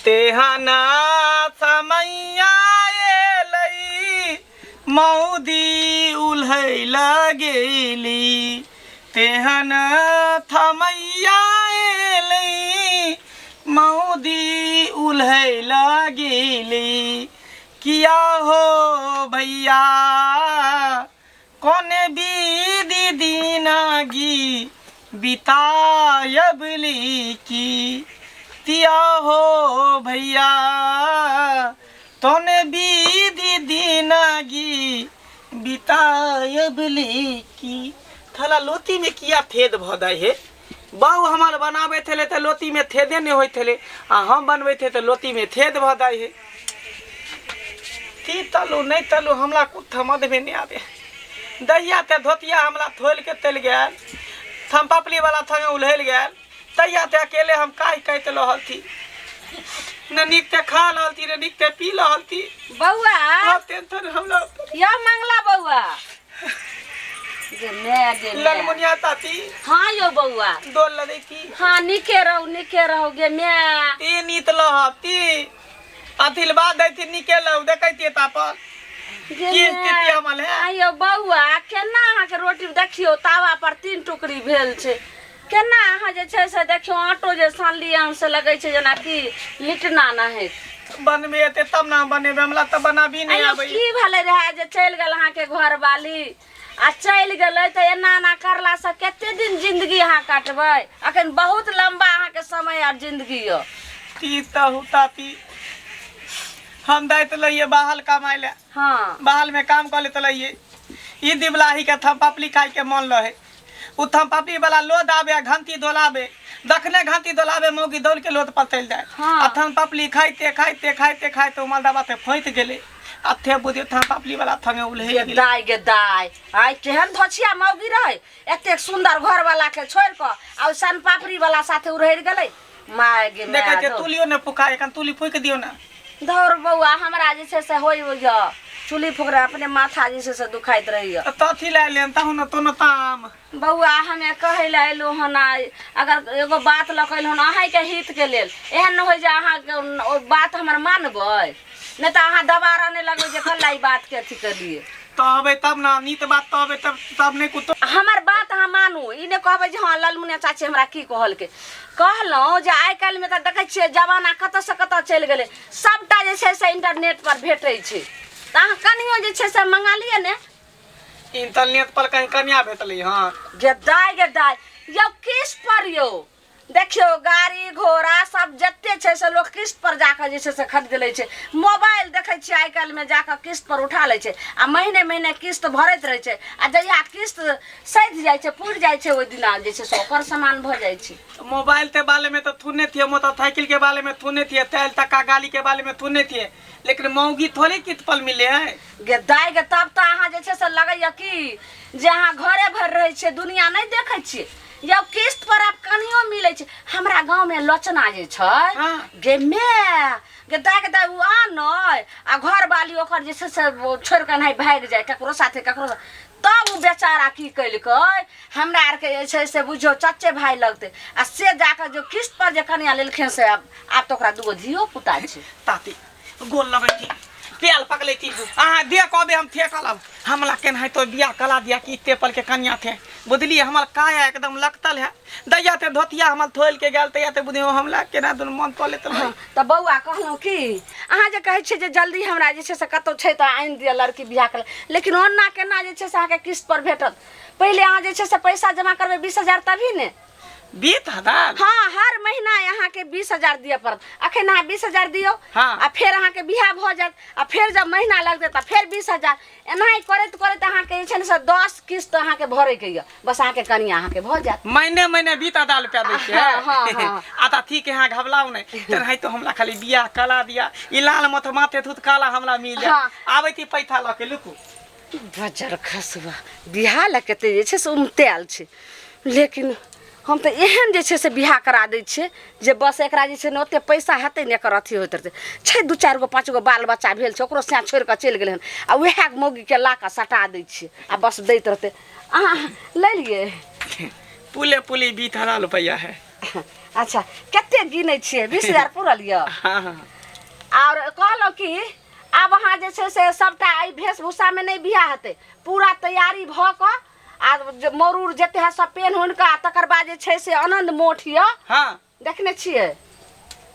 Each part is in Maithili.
तेहना समैया एलै मौदी उल्है लगेली तेहन थमैया एलै मौदी उल्है लगेली किया हो भैया कोने बीदी दीनागी बितायबली की तिया हो भैया तोने बीदी दीनागी बितायबली की थला लोती में किया थेद भ दै हे बाऊ हमार बनाबै थेले तऽ लोती में थेदे नहीं होइत थेले आ हम बनबै थे तऽ लोती में थेद भ दै हे ती तलू नहीं तलू हमरा कुछ समझ में नहीं आवे दहिया ते धोतिया हमरा थोल के तल गेल थम पपली वाला थंगे उलहल गेल तहिया ते अकेले हम काहि कहते रहल थी न नीक ते खा रहल थी न नीक ते पी रहल थी बौआ अब टेंशन हमरा यौ मंगला बौआ गे मैं गे मैं। ललमुनिया ताती हाँ यौ बौआ डोल लदै थी हाँ नीके रहू नीके रहू गे मैं ती नीत लहब ती अथिल बाद दै थी नीके लहब देखै थिए तापर गे की मैं। स्थिति हमर है आइयो बौआ केना अहाँके रोटी देखियौ तावा पर तीन टुकड़ी भेल छै केना अहाँ जे छै से देखियौ आटो जे सानलियै हन से लगै छै जेनाकि लिटना नहि बनबे एते तब ना बनेबे हमरा तऽ बनाबी नहीं आइयो आबै की भेलै रहए जे चलि गेल अहाँके घरवाली आ चलि गेलै तऽ एना एना करलासँ कते दिन जिंदगी अहाँ काटबै अखन बहुत लम्बा अहाँके समय आर जिंदगी यऽ ती तहु ताती हम दैत लइए बाहर कमाइ ले हँ बाहर में काम कर लेते लइए ई दिवलाही के थम पपली खाय के मन रहे उ थम पपली वाला लोद आवे आ घंटी डोलावे दखने घंटी डोलावे मौगी दौड़ के लोद पर चलि जाए हाँ। आ थम पपली खाइते खाइते खाइते खाइते उ मलदवा ते फैत गेलै आ थे बुझियो थम पपली वाला थंगे उलहे गे गेलै दाय गे दाय आइ केहन धोछिया मौगी रहै एतेक सुन्दर घरवाला के छोड़ि कऽ आ ओ सन पापड़ी वाला साथे उड़हरि गेलै माय गे देखै माय छियै तुलियो ने फुका एखन तुली फूकि दियौ ने धौर बौआ हमरा जे छै से होइ यऽ चुल्ही फुकरा अपने माथा जे छै से दुखाइत रहैया तऽ तथी लए लेन तहु ने तो ने ताम बौआ हमे कहै लए अयलहुँ हन आइ अगर एगो बात लऽ कऽ अयलहुँ हन अहाँके हितके लेल एहन नहि होइ जे अहाँके ओ बात हमर मानबै नहि तऽ अहाँ दबारा नहि लगबै जे कल्ला ई बातके अथी केलियै तहबै तब ने नीत बात तहबै तब तब नहि कुतो हमर बात अहाँ मानू ई नहि कहबै जे हँ ललमुनिया चाची हमरा की कहलकै कहलहुँ जे आइ काल्हिमे तऽ देखै छियै जमाना कतऽसँ कतऽ चलि गेलै सभटा जे छै से इंटरनेट पर भेटै छै तऽ अहाँ कनियो जे छै से मंगा लिअ ने इंटरनेट पर कहीं कन्या भेटलै हँ गे दाय गे दाय यौ किस्त पर यौ देखियौ गाड़ी घोड़ा सब जते छै से लोक किस्त पर जाकऽ जे छै से खरीद लै छै मोबाइल देखै छियै आइ काल्हिमे जाकऽ किस्त पर उठा लै छै आ महीने महीने किस्त भरैत रहै छै आ जहिया किस्त सधि जाइ छै पुरि जाइ छै ओहि दिना जे छै से ओकर सामान भऽ जाइ छै मोबाइल के बारे में तो थुने थिए मोटरसाइकिल के बारे में थुने थिए तेल टका गाड़ी के बारे में थुने थिए लेकिन मौगी थोड़े कित पर मिले है गे दाय गे तब तऽ अहाँ जे छै से लगैया कि जे अहाँ घरे भरि रहै छियै दुनिया नहि देखै छियै यौ किस्त पर आब कनियो मिलै छै हमरा गाँवमे लोचना जे छै गे my गे दाय गे दाय ओ आनै आ घरवाली ओकर जे छै से ओ छोड़ि कऽ एनाहि भागि जाइ ककरो साथे ककरो साथे। तब ओ बेचारा की केलकै हमरा आरके जे छै से बुझियौ चच्चे भाय लगतै आ से जाकऽ जो किस्त पर जे कनिया लेलखिन से आब आब तऽ ओकरा दूगो धियो पुता छै ताती गोल लगै थी पेल पकड़ै थी अहाँ दे कहबे हम थे कलब हमला केनाहितो बियाह कला दिया कि इते पल के कन्या थे बुझलिए हमर काया एकदम लगतल है दैया ते धोतिया हमर थोल के गेल तैया ते बुझियो हमला केना दुन मन पले त हाँ, तऽ बौआ कहलहुँ कि अहाँ जे कहै छियै जे जल्दी हमरा जे छै से कतहु छै तऽ आनि दिअ लड़की बियाह कऽ लेकिन ओना केना जे छै से अहाँके किस्त पर भेटत पहिले अहाँ जे छै से पैसा जमा करबै 20,000 तभी ने 20,000? हाँ हर महीना अहाँके 20,000 दिअ पड़त अखन अहाँ 20,000 दियौ आ फेर अहाँके बियाह भऽ जायत आ फेर जब महीना लगतै तऽ फेर 20,000 एनाही करैत करैत अहाँके जे छै ने से 10 किस्त अहाँके भरैके यऽ बस अहाँके कनिया अहाँके भऽ जायत महीने महीने 20,000 रुपया दै छियै हाँ, हाँ, हाँ। आ तऽ ठीक है घबलाउ नहि तेनाहितो हमरा खाली बियाह कला दिया ई लाल मथ माथे थुत काला हमरा मिल जाय हाँ। आबै थी पैसा लऽ के लुकू बजर खसुआ बियाह लए कते जे छै से उमतायल छै लेकिन हम तऽ एहन जे छै से बियाह करा दै छियै जे बस एकरा जे छै ने ओतेक पैसा हेतै ने एकर अथी होइत रहतै छै दू चारि गो पाँच गो बाल बच्चा भेल छै ओकरो सएह छोड़ि कऽ चलि गेलै हन आ उएह मौगीके ला कऽ सटा दै छियै आ बस दैत रहतै अहाँ लै लियै पुले पुली 20,000 रुपया है। अच्छा कते गिनै छियै 20,000 पूरल यऽ हाँ हाँ आओर कहलहुँ कि आब अहाँ जे छै से सभटा एहि वेशभूषामे नहि बियाह हेतै पूरा तैयारी भऽ कऽ आ जे मौर उर जते है सब पेन उन कऽ आ तकर बाद जे छै से आनंद मोठ यऽ हाँ देखने छियै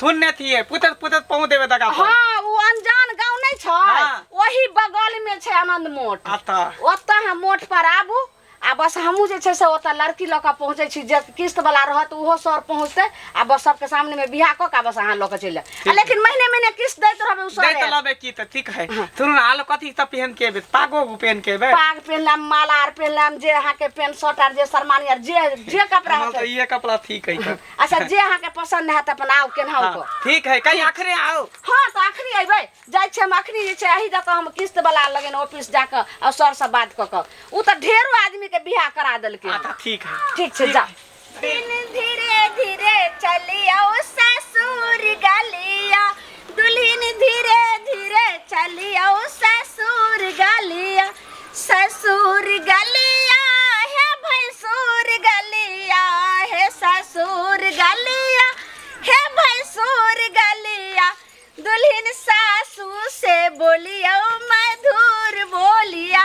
थुन ने थिए पुतत पुतत पहुँच देबे दगा पर हाँ ओ अनजान गाँव नहि छै हाँ। ओही बगल में छै आनंद मोठ आता ओतऽ अहाँ मोठ पर आबू आ बस हमहूँ जे छै से ओतऽ लड़की लऽ कऽ पहुँचै छी जे किस्त वाला रहत ओहो सर पहुँचतै आ बस सबके सामने में बियाह कऽ कऽ आ बस अहाँ लऽ कऽ चलि जायब आ लेकिन महीने महीने किस्त दैत रहबै ओ दैत सर लबे की तऽ ठीक है सुनू ने आलो कथी सब पहन के एबै पागो उगो पहन के एबै पाग पेहनलाम माला आर पेहनलाम जे अहाँके pant shirt R J sherwani R J जे कपड़ा हमरा तऽ हेतै इहे कपड़ा ठीक है तऽ अच्छा जे अहाँके पसन्द हैत अपन आउ केनाहु हाँ, कऽ ठीक है कहीं आखरे आओ हाँ तऽ अखनी अयबै जाइ छियै हम अखनी जे छै एहि दऽ कऽ हम किस्त वाला लगन ऑफिस जा कऽ आ सर से बात कऽ कऽ ओ तऽ ढेरो आदमी के बियाह करा देलकै अच्छा ठीक है ठीक छै जा दिन धीरे धीरे चलियो ससुर गलिया दुल्हन धीरे धीरे चलियो ससुर गलिया ससुर गलिया हे भैंसुर गलिया हे ससुर गलिया हे भैंसुर गलिया दुल्हन सासू से बोलियो मधुर बोलिया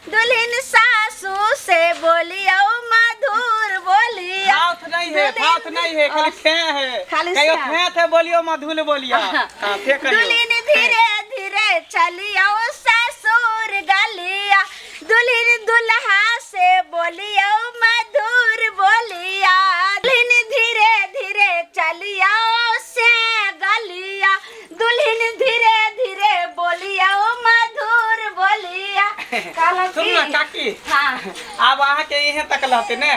दुल्हन सासू से बोलियो मधुर बोलिया भात नहीं है भात नहीं है खाली खे है खाली कहियो से। खे थे बोलियो मधुल बोलिया हाँ थे कहियो दुल्हन धीरे धीरे चलियो ससुर गलिया दुल्हन दुल्हा से बोलियो मधुर बोलिया दुल्हन धीरे धीरे चलियो से गलिया दुल्हन धीरे धीरे बोलियो मधुर बोलिया कहलहुँ सुन ना की काकी हाँ आब अहाँ के इहे तक रहते ने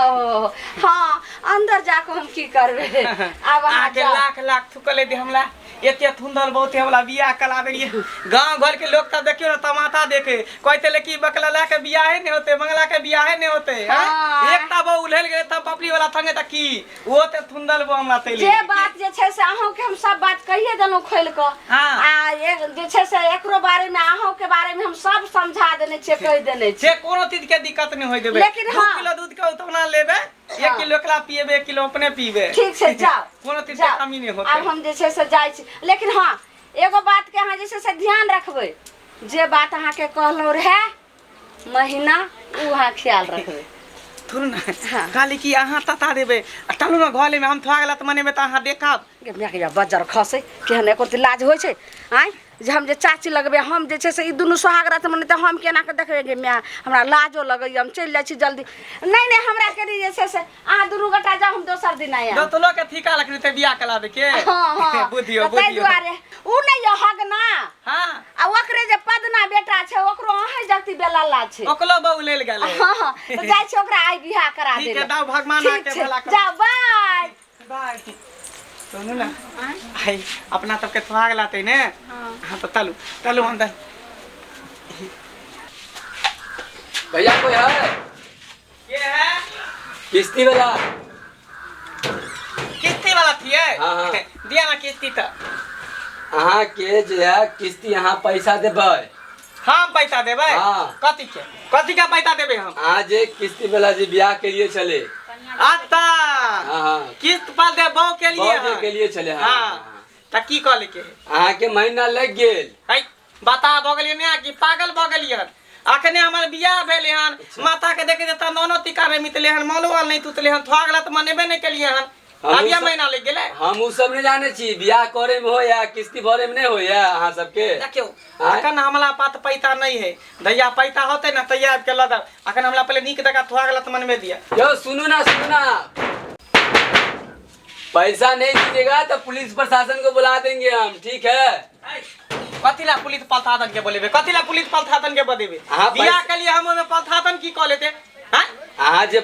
ओ हाँ अंदर जाके हम की करबै आब अहाँ अहाँ के जाउ। लाख लाख थुकले दे हमरा एते थुंदल बहुत हमरा बियाह कला देलिए गांव घर के लोग तब देखियो ना तमाशा देखे कहते ले कि बकला के बियाहे नहीं होते मंगला के बियाहे नहीं होते हैं? हाँ। एक ता बहु उलहल गेले तब पपली वाला थंगे त की वो ते थुंदल बहु हमरा तैली जे बात जे छै से अहूँके हम सब बात कहिए देलहुँ खोलि कऽ हाँ। आ एक जे छै से एकरो बारे में अहूँके बारे में हम सब समझा देने छियै कहि देने छियै जे कोनो चीज के दिक्कत नहीं होय देबे लेकिन दू हाँ। किलो दूध के उतना लेबे एक किलो एकला पिएबे एक किलो अपने पीबे ठीक छै जाउ कोनो चीज के जाउ। कमी नहीं होते आब हम जे छै से जाइ छी लेकिन हाँ एगो बात के अहाँ जे छै से ध्यान रखबै जे बात अहाँके कहलहुँ रहए महीना ओ अहाँ ख्याल रखबै थोड़ू ना हाँ। कहली कि अहाँ तता देबै आ चलू ना घरे में हम थोड़ा गलत मनेबै तऽ अहाँ देखब गे माय गे बज्जर खसै केहन एको रत्ती लाज होइ छै आँय जे हम जे चाची लगबै हम जे छै से ई दुनू सोहाग रात मनेतै हम केना कऽ देखबै गे माय हमरा लाजो लगैए हम चलि जाइ छी जल्दी नहि नहि हमरा कनि जे छै से अहाँ दुनू गोटा जाउ हम दोसर दिन आयब दतलो के ठीका लखनी ते बियाह कलाबे के हाँ हाँ बुधियो तऽ ताहि बुधियो दुआरे उ नहि यऽ हगना हाँ आ ओकरे जे पदना बेटा छै ओकरो अहें जगती बेलल्ला छै ओकलो बहु लेल गेलै हाँ हाँ तऽ जाइ छी ओकरा आइ बियाह करा ठीक है देबै दाऊ भगवान ठीक अहाँके छै भला करत। जाउ बाय बाय सुनू ना आई अपना सबके सुहाग लाते ने हाँ तो तलू तलू अंदर भैया कोई है ये है किस्ती वाला किस्ती वाला थी है हाँ, हाँ। दिया ना किस्ती तो अहाँ के जे है किस्ती अहाँ पैसा देबै हम पैसा देबै हाँ। कथी के कथी के पैसा देबै हम अहाँ जे किस्ती वाला जे बियाह के लिए छले अच्छा हाँ हाँ किस्त पर दे बहु के लिए बहु जे के लिए छले हाँ, हाँ तऽ की कहले के अहाँ के महीना लग गेल है बता भऽ गेलियै ने कि पागल भऽ गेलियै हन अखने हमर बियाह भेलै हन माता के देखे तऽ नौनो टीका नहि मितले हन मलो आल नहि तुतले हन थोआ गेला तऽ मनेबे नहि केलियै हन हमहूँ अभिये सब- महीना लागि गेलै हम उ सब नहीं जाने छी बियाह करे में होया किस्ती भरे में नहीं होया अहाँ सबके देखियौ आँय? अखन हमरा पात पैसा नहीं है दैया पैसा होते ना तैया आबि के लऽ देब अखन हमरा पहिले नीक जकाँ थोआ गेला तऽ मनबे दिअ यो सुनू ना सुनू ना पैसा नहीं दीजिएगा तो पुलिस प्रशासन को बुला देंगे हम ठीक है कथी ला पुलिस पलथादन के बोलेबे कथी ला पुलिस पलथादन के बदेबे अहाँ बियाह पैसा- के लिए हम ओमे पलथादन की कऽ लेते हैं अहाँ जे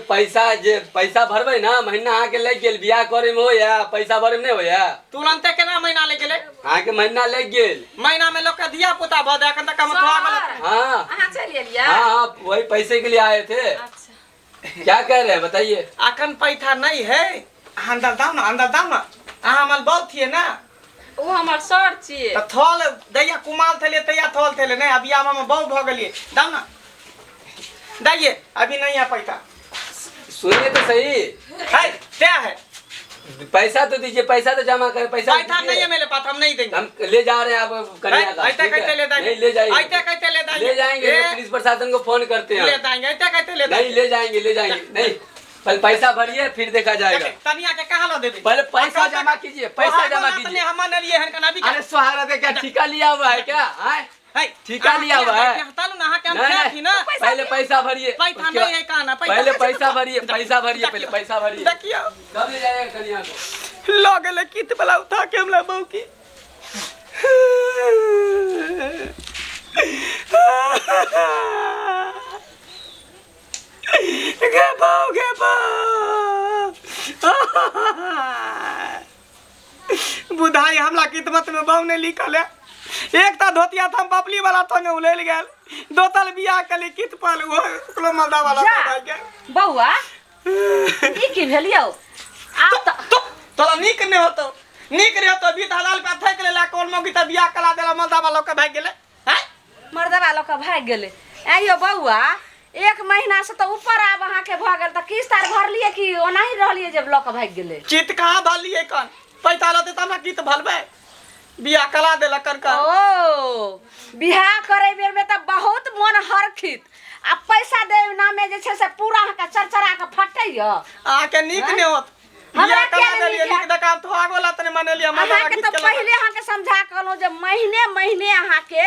पैसा भरबै ना महीना अहाँ के लागि गेल बियाह करे में होया पैसा भरे में नहीं होया तुरंते केना महीना लागि गेलै अहाँ के महीना लागि गेल महीना में लोग के धिया पुता भऽ जाय एखन तक हम थोआ गलत हाँ अहाँ चलि एलियै हाँ हाँ वही पैसे के लिए आए थे अच्छा क्या कह रहे हैं बताइए अखन पैसा नहीं है अहाँ अंदर दाও ना अंदर दाও ना अहाँ हमर बहुत थिए ना ओ हमर सर छियै तऽ थल दैया कुमाल थेले तैया थल थेले नहीं अभी आब हम बहु भऽ गेलियै दाও ना दैये अभी नहीं है पैसा सुनिए तो सही है क्या है पैसा तो दीजिए, पैसा तो जमा कर, पैसा पैसा दीजिए। नहीं है मेरे पास, हम नहीं देंगे। हम ले जा रहे हैं आप कन्या का, ऐसे ठीक है? कैसे ले जाएंगे? नहीं ले जाएंगे। ऐसे कैसे ले जाएंगे? ले जाएंगे, ए, पुलिस प्रशासन को फोन करते हैं। ले जाएंगे, ऐसे कैसे ले नहीं जाएंगे? ले जाएंगे, ले जाएंगे, नहीं पहले पैसा भरिए फिर देखा जाएगा। तनिया के कहाँ लो देबे? पहले पैसा जमा कीजिए, पैसा जमा कीजिए। हम लिए हन कना भी अरे सुहागरा दे क्या ठिका लिया हुआ है क्या? आए? ठिका लिया हुआ है। तालू ना के हम नहीं, क्या नहीं, थी ना। पहले पैसा भरिए, पैसा उसके नहीं है कहाँ पैसा। पहले पैसा भरिए, पैसा भरिए, पहले पैसा भरिए। देखियो कब ले जाएगा कन्या को? लो गेले कित वाला उठा के हमरा बहू की। गे बहू, गे बहू। बुधाई हमरा किस्मत में बहू ने लिखल है। एक ता धोतिया था बबली वाला संगे उलैल गेल, दोतल बियाह कली कित पल ओकरो मर्दा वाला जा। भाग गेल। बौआ ई की भेल यौ? आब तऽ तो तोरा नीक नहि होतो, नीक नहि होतो। 20,000 रुपया थकि लेला, कोन मौगी तऽ बियाह करा देला, मर्दा वाला के भागि गेलै। हैं? मर्दवा लऽ कऽ भागि गेलै। आँय यौ बौआ, एक महीना से तऽ ऊपर आब अहाँके भऽ गेल, तऽ किस्त आर भरलियै कि ओनाही रहलियै जे लऽ कऽ भागि गेलै? चित कहाँ भरलियै? कन पैसा रहतै तऽ हमरा किस्त भरबै? बियाह करा देलक कन। ओ बियाह करै बेर में तऽ बहुत मन हरखित, आ पैसा देब नामे जे छै से पूरा अहाँके चरचरा कऽ फटैया। अहाँके नीक नहि होत। हमरा बियाह करा किया नहि देलियै नीक नीक दकान तो आगो ला तने मनेलियै मर्दा अहाँके गीत तऽ के लगा। पहिले अहाँके समझा कहलहुँ जे महीने महीने अहाँके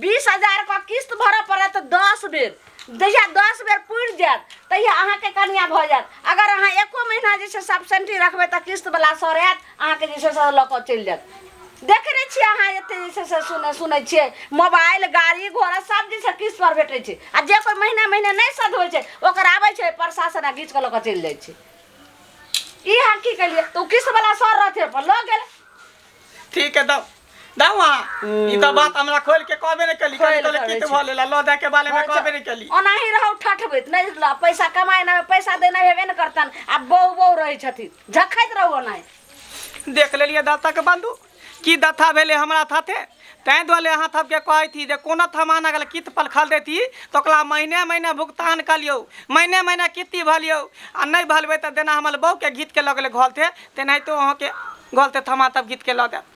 20,000 के किस्त भरऽ पड़त 10 बेर। जहिया 10 बेर पुरि जायत तहिया अहाँके कनिया भऽ जायत। अगर अहाँ एको महीना जे छै से एबसेंटी रखबै तऽ किस्त वाला सर आयत, अहाँके जे छै से लऽ कऽ चलि जायत। देखै नहि छियै अहाँ एते जे छै से सुनै छियै मोबाइल गाड़ी घोड़ा सब जे छै किस्त पर भेटै छै, आ जे कोइ महीना महीने नहि सधबै छै ओकर आबै छै प्रशासन आ घीच कऽ लऽ कऽ चलि जाइ छै। ई अहाँ की केलियै? तऽ ओ किस्त वाला सर रहथिन अपन लऽ गेल। ठीक है दौ दौ अहाँ ई तऽ बात हमरा खोल के कहबे नहि केली। खोलि कहली करै किस्त छी। भऽ लेला लऽ दऽ के बारे में कहबे नहि केली। ओनाही रहू ठठबैत, नहि पैसा कमाइ नहि पैसा देना हेबे ने करतन, आ बहू बहू रहै छथिन झखैत रहू ओनाही। देख लेलियै दाता के बंधु की दथा भेलै हमरा साथे। ताहि दुआरे अहाँ सबके कहै छी जे कोनो थमाना गेल किस्त पर खरीदै तऽ ओकरा महीने महीने भुगतान कऽ लियौ, महीने महीने किस्ती भरियौ, आ नहि भरबै तऽ जेना हमर बहूके घीचके लऽ गेलै घरसे तेनाहितो अहाँके घरसे थमा तब घीचके लऽ जायत।